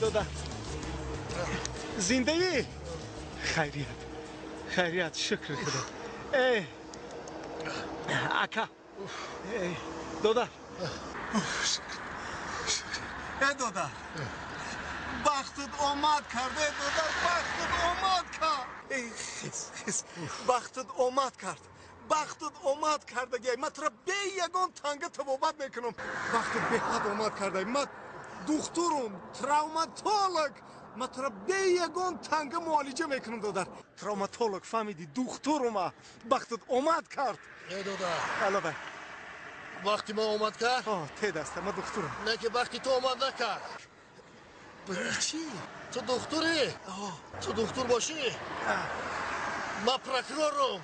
Додар, зиндаӣ? Хайрият, хайрият, шукри Худо. Э, ака, додар, э, додар, бахтат омад кард. Э, додар, бахтат омад кард. Э, хис, хис, бахтат омад кард, бахтат омад кардагиай. Ман тура бе ягон танга табобат мекунам. Бахтат беҳад омад кардай. Ман духтурум, травматолог. Ман тура бе ягон танга муолиҷа мекунам, додар. Травматолог, фаҳмидӣ? Духтурума. Бахтат омад кард. Э, додар. Алло, бай. Вақти ман омад кард. Те даста, ман духтурам. Не, ки бахти ту омад накард. Барои чӣ? Ту духтурӣ, ту духтур бошӣ, ман прокурорум.